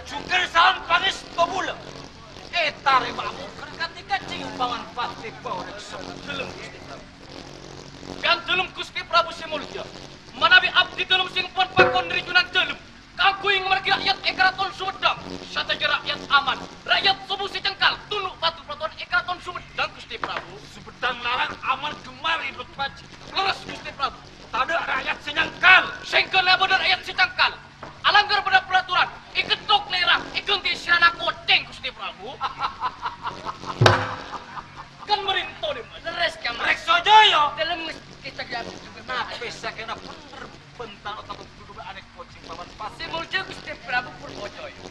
Jhughân salam pangèsto bulâ ètarèma'a mongghu katèka cèng paman patè pau rèkso. Dâlem, Ghustè Prabu. Bân dâlem, Ghustè Prabu sè molja. Manabi abdhi dâlem sè ngampon pakon dhâri Jhunan Dâlem, kaangghuy ngamarèngaghi ra'yat è Karaton Sumedhâng, sadhâjâ ra'yat aman. Ra'yat sobu sè cengkal, tundhu patuh partowan è Karaton Sumedhâng, Ghustè Prabu. Sumedhâng Larang aman ghâmar, Ibnu Paji. Lerres, Ghustè Prabu. Tadâ' ra'yat sè nyangkal. Sèngghâna bâdâ ra'yat sè cengkal. Alangghâr bâdâ paraturan, èghentok lèra, èghântè sèrana kocèng, Ghustè Prabu. Kan marènto, Dèma. Lerres, Kang. Rèkso joyo. Dâlem kita jam. Napè sakèra bhender. Bhântana otabâ ghuru bâ'na kocèng paman patè. Sè molja Ghustè Prabu Purwojoyo.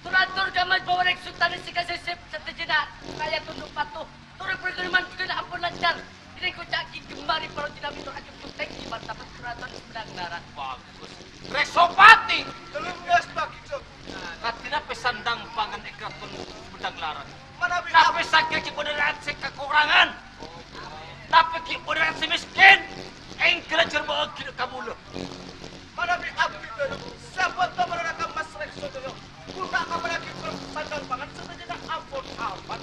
Tur-ator ka mas bâbârèng Sultan sè kasèsèp sadhâjâna kaya tundhu patuh. Tur parkara manjhuna ampon lancar. Dhinèng koca'aghi ghâmmarè parlo jinabi tur ajhuk-jhuk tèngghi martabat tur-ator Sumedhâng Larang. Bagus. Rèksopati. Dâlem ngastaghi, Cok. Kadhi napè sandhâng pangan è Karaton Sumedhâng Larang? Manabi napè sakèra ghi' bâdâ ra'yat sè kakorangan? Napè ghi' bâdâ ra'yat sè mèskèn? Èngghâ la jhârbâ'âghi dâ' ka bulâ. Manabi abdhi dâlem, sabâto marèna ka mas rèkso joyo, ghun ta' kabâlâghi sandhâng pangan sadhâjâna ampon aman.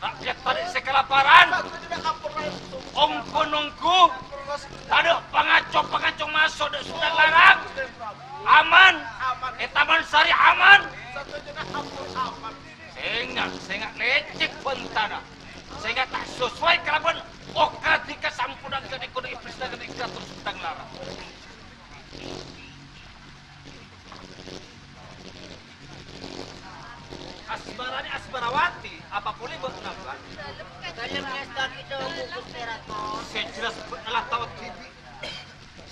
Ra'yat tadâ' sè kalaparan. Sadhâjâna ampon rèkso. Ongghu-nongghu. Tadâ' pangaco-pangaco maso' dâ' Sumedhâng Larang. Aman. È Taman Sari aman. Sadhâjâna ampon aman. Sènga', sènga' lècèk bhântana. Sènga' ta' sosoway kalabân okadhi kasamponna ghânèka dhâ' Iblis dhâ' ghânèka Karaton Sumedhâng Larang. Asmaranè Asmarawati, apa polè bâ'na, Pak? Dâlem ngastaghi dâ' Ghustè Rato. Sè jelas bâ'na la tao dhibi'.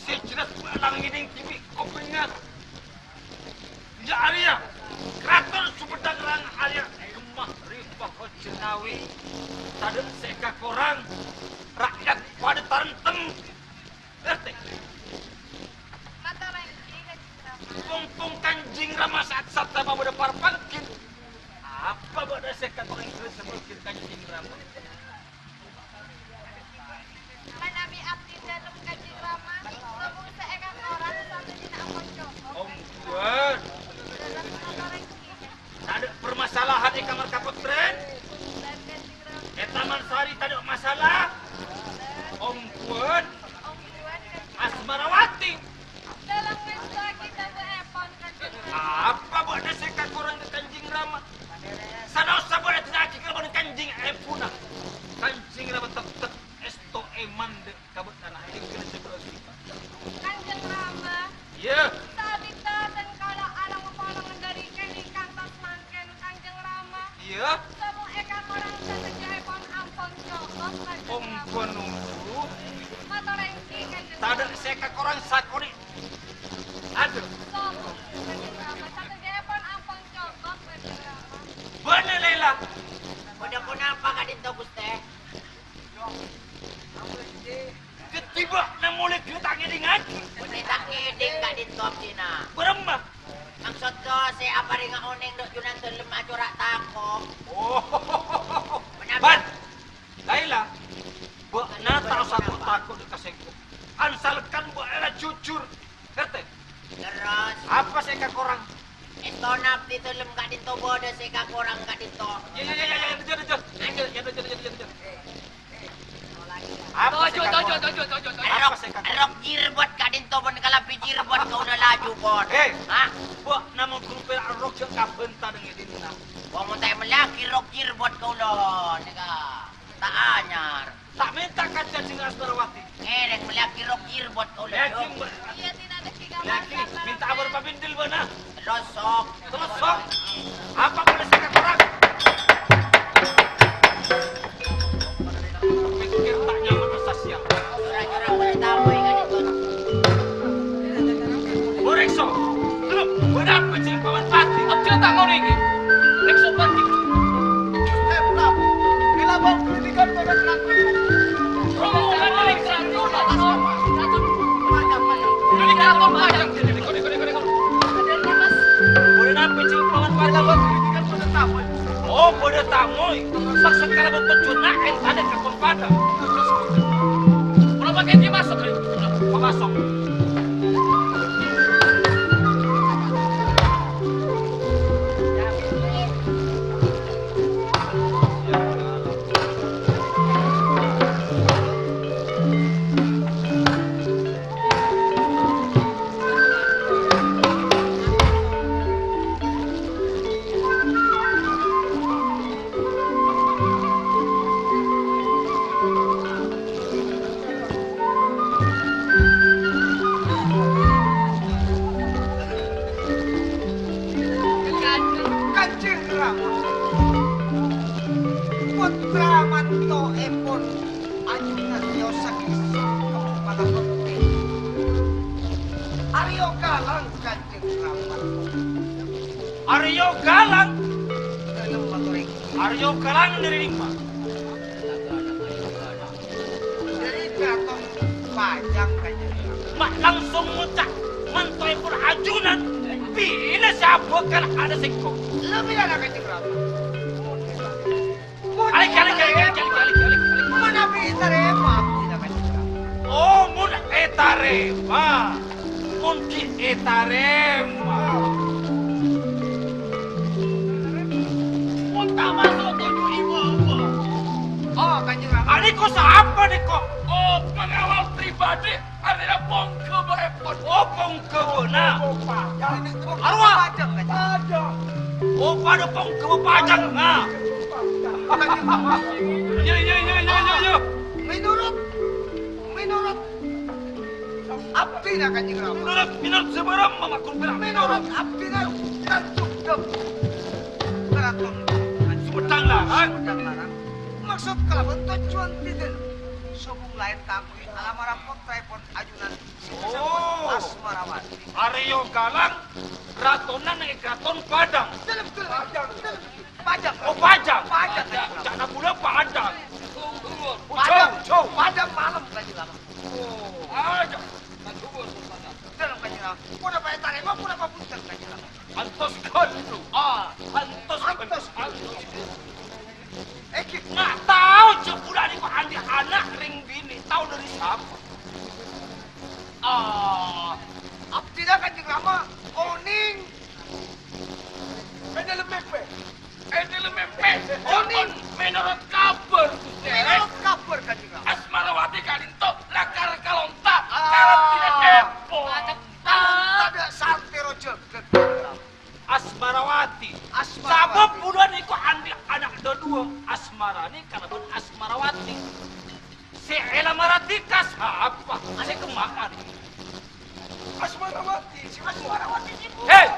Sè jelas bâ'na la ngèdhing dhibi' kopèngnga. Iyâ arèya, Karaton Sumedhâng Larang arèya ghemma rèpa hojjhânawi. Tadâ' sè kakorang, ra'yat padâ tarèntem. Ngartè? Mator èngghi, Kanjeng Rama. Pongpong Kanjeng Rama sa'at sabda mabâdâ parpangghina. Apa bâ'na sè èkakorang ghellâ' sè mangghir Kanjeng Rama? Manabi abdi dâlem Kanjeng Rama, sobung sè èkakorang sadhâjâna ampon cokop. Ongghuwân. Dâlem mator èngghi. Tadâ' parmasalahan è kamar kapottrèn? È Taman Sari tadâ' masalah? Ongghuwân. Asmarawati. Apa bâ'na sè kakorang ka Kanjeng Rama? Sanaossa bâ'na èdhâddhiyâghi kalabân kanjeng èbhuna. Aparènga onèng, Dok, Junandalem acora' tako'. Oh. Manabi? Ban, Laila, bâ'na ta' osa tako'-tako' dâ' ka sèngko'. Ansalkan bâ'na la jujur. Ngartè? Terros? Apa sè èkakorang? Èstona abdhi dalem ka'dinto bâdâ sè èkakorang ka'dinto. Yâ, yâ, yâ, yâ, yâ, yâ, yâ, yâ, yâ, yâ, yâ, yâ, yâ. Apa sè Toju', toju', èkakorang? Toju', toju', toju'. Apa sè èkakorang? Rok jirbot ka'dinto bân kalabhi jirbot kaulâ laju, Pon. Hei! Hah? Bâ'na mon ghuru pèra' rok jhâ' kabhânta neng è dinna. Wah, mon ta' èmellèyaghi rok jirbot kaulâ, nèka ta' anyar. Ta' mènta ka cacèngnga Asmarawati. Ngèrèng mellèyaghi rok jirbot kaulâ, Jung. Lagi, mènta abâr pabindel bâ'na. Terros sok. Terros sok. Apa polè sè kakorang? Pèkkèr ta' nyaman rassa sèyang. Ora-ora boleh tamoy kan itu. Borekso. Terros, bâdâ apa cèng Paman Pati? Abdhina ta' ngono iki. Rekso Pati. Tetap. Dilakukan kritikan pada keraton. Rombongan dari keraton. Dari keraton Padang. Boleh apa cèng Paman Pati? Dilakukan kritikan pada tamu. Oh, bâdâ tamoy. Maksod kalabân tojjhuwânna èntana ka Padang. Terros, terros. Ora pakai dimasuk, ayo. Pamasok. Kanjeng Rama, putra mantoèpon ajunan Tio Sakti Songkem Palapeti. Aryo Galang, Kanjeng Rama. Aryo Galang? Dalem mator ènggi. Aryo Galang dâri dimma? Dâri Keraton Pajang, Kanjeng Ratu. Ma' langsung ngoca' mantoèpon ajunan, bilâ sè abhâkal adâ' sèngko'? Lebbi ana, Kanjeng Ratu. Alik, alik, alik, alik, alik, alik, alik. Manabi ètarèma abdhina, Kanjeng Ratu. Oh, mon ètarèma. Mon ghi' ètarèma. Mon ta' maso' toju' ibu-ibu. Oh, Kanjeng Ratu. Arèya sapa nèko? Oh, pengawal pribadi, arèya pongghâbâèpon. Oh, pongghâbâna. Arwah. Pajang, Kanjeng. Oh, padâ pongghâbâ pajang, nah. Kanjeng Ratu. Iyâ, iyâ, iyâ, iyâ, iyâ, iyâ. Menurut, menurut Abdhina Kanjeng Rama. Menurut, menurut sè bârâmma, Makon Pèra'? Menurut abdhina, Tanjung Dam. Keraton Sumedang Larang. Sumedang Larang. Maksod kalabân tojjhuwân dhâddhi sobung laèn kaangghuy alamara pottraèpon ajunan sè Oh. Asmarawati. Arèya Galang, ratona neng è Keraton Padang. Dalem, dalem. Pajang. Pajang. Oh, Pajang. Pajang, Kanjeng Rama. Ca'na bulâ Padang. Pajang. Jhâu, jhâu. Pajang malem, Kanjeng Rama. Oh, aja. Dalem, Kanjeng Rama. Ponapa ètarèma, ponapa bhunten, Kanjeng Rama? Antos ghâllu. Ah, antos, antos. Antos. Èngghi. Nga' tao jhâ' bulâ nèko andi' ana' rèng binè', tao dâri sapa? Ah, abdhina Kanjeng Rama onèng. È dâlem mèmpè. È dâlem mèmpè. Onèng. Menurut kabhâr, Ghustè. Menurut kabhâr, Kanjeng Rama. Asmarawati ka'dinto lakar kalontar. Ah. Kalontar dâ' santèro jâgât, Kanjeng Rama. Asmarawati. Asmarawati. Sabâb bulâ nèko andi' ana' dhâduwâ, Asmarani kalabân Asmarawati. Sè èlamarraghi ka sapa? Sè kemma arèya? Asmarawati, sè Asmarawati, sè Hei!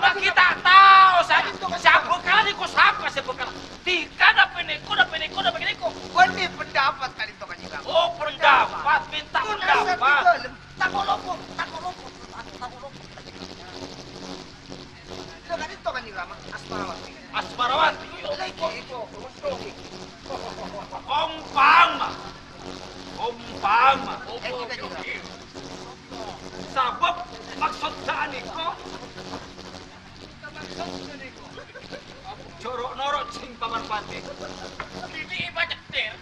Lagi tak tahu, saya. Sè abhâkal nèko sapa sè bhâkal? Dhika napa nèko, napa nèko, napa nèko? Bânnè pendapat ka'dinto, Kanjeng Ratu. Oh, pendapat, minta pendapat. Tako' lopot, tako' lopot, tako' lopot. Lha, ka'dinto, Kanjeng Rama, Asmarawati. Asmarawati. Lha, iko, iko, iko. Ompama. Ompama. Èngghi, Kanjeng Rama. Sabâb maksod sa'nèka, Didi'i pacedder.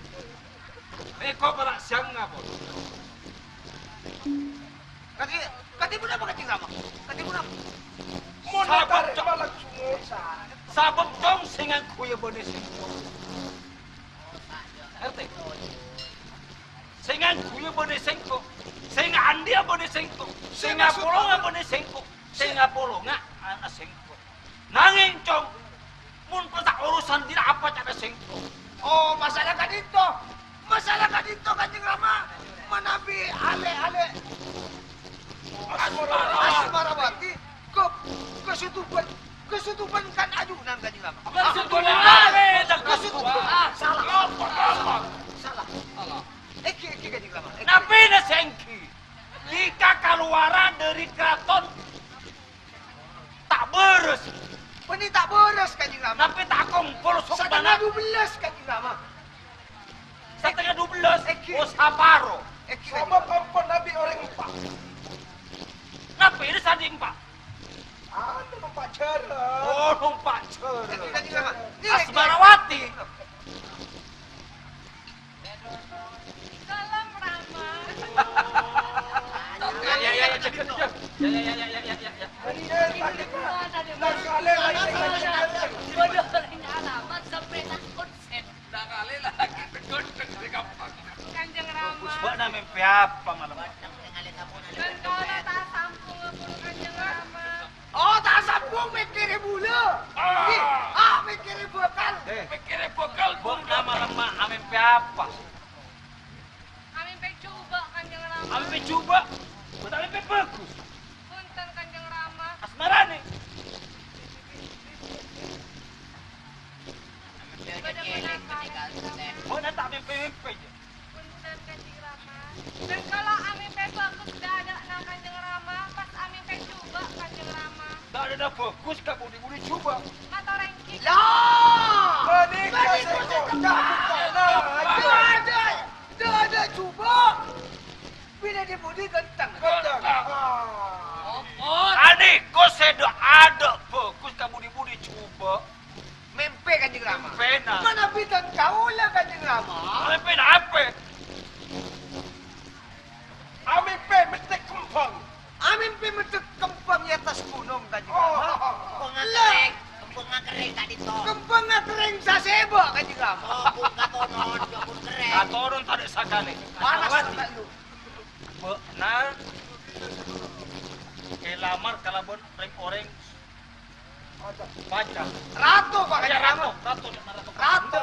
Rèko para' sèyang apa? Kadhi, kadhi ponapa, Kanjeng Rama? Kadhi ponapa? Mon Sabab, Cong. Malah sungai sana. Sabab, Cong, sè ngangghuy bânnè sèngko'. Ngartè? Sè ngangghuy bânnè sèngko'. Sè ngaandi'â bânnè sèngko'. Sè ngapolonga bânnè sèngko'. Sè ngapolonga ana' sèngko'. Nangèng, Cong, mon pas urusan dina apa cara sèngko'? Oh, masalah ka'dinto. Masalah ka'dinto, Kanjeng Rama. Manabi alè-alè Asmara. Asmarawati. Ke-, kesutuban. Kesutuban kan ajunan, Kanjeng Rama. Kesutuban. Ah, kesutuban. Ah, salah. Salah. Salah. Èngghi, èngghi, Kanjeng Rama. Èngghi. Napèna sè èngghi? Dhika kalowara dâri karaton ta' bârâs. Bânnè ta' bârâs, Kanjeng Rama. Tapè ta' kompol sokbana. Satengnga dubellâs, Kanjeng Rama. Satengnga dubellâs? Èngghi. Oh, saparo. Èngghi, Kanjeng Rama. Sabâb ampon nabi orèng empa'. Napèna sè andi' empa'? Anu, nompa' jhârâ. Oh, nompa' jhârâ. Èngghi, Kanjeng Rama. Nèka, Asmarawati. Salam, Rama. Ya, ya, ya, ya, ya, ya. Ya, ya, ya, ya, ya, ya, ya. Bodoh, alamat sampai takut, Sen. Kanjeng Rama. Mbok na' mèmpè apa malem? Bân kaulâ ta' sambung pon, Kanjeng Rama. Oh, ta' sambung mèkkèrè bulâ. Ah. Ih, ah, mèkkèrè bhâkal. Eh. Mèkkèrè bhâkal. Mbok na' malem amèmpè apa? Amèmpè jhubâ', Kanjeng Rama. Amèmpè jhubâ'? Mbok ta' mèmpè bhâghus. Bhunten, Kanjeng Rama. Asmarane? Bâdâ ponapa, Kanjeng Rama? Mbok na' ta' mèmpè-mèmpè, jâ? Bhunten, Kanjeng Rama. Bân kaulâ amèmpè bhâghus dâ'-adâ'na, Kanjeng Rama, pas amèmpè jhubâ', Kanjeng Rama. Dâ'-adâ'na bhâghus ka budi-budi jhubâ'. Mator èngghi. Lah! Panèka sè koca'na. Dâ'-adâ', dâ'-adâ' jhubâ'. Bilâ di budi ghântheng. Ghântheng. Ah. Panèka sè dâ'-adâ' bhâghus ka budi-budi jhubâ'. Mèmpè, Kanjeng Rama. Mèmpèna. Manabi dân kaulâ, Kanjeng Rama. Mèmpèna apa? Amèmpè mètèk kembhâng. Amèmpè mètèk kembhâng è attas ghunong, Kanjeng Rama. Oh. Kembhângnga kerrèng, kembhângnga kerrèng ka'dinto. Kembhângnga kerrèng sasèba', Kanjeng Rama. Oh, pon katonon, jhâ' pon kerrèng. Katonon tadâ' sakalè. Panas saka lu. Bâ'na èlamar kalabân rèng-orèng Panca. Rato, Pak, Kanjeng Rama. Rato, Rato. Rato.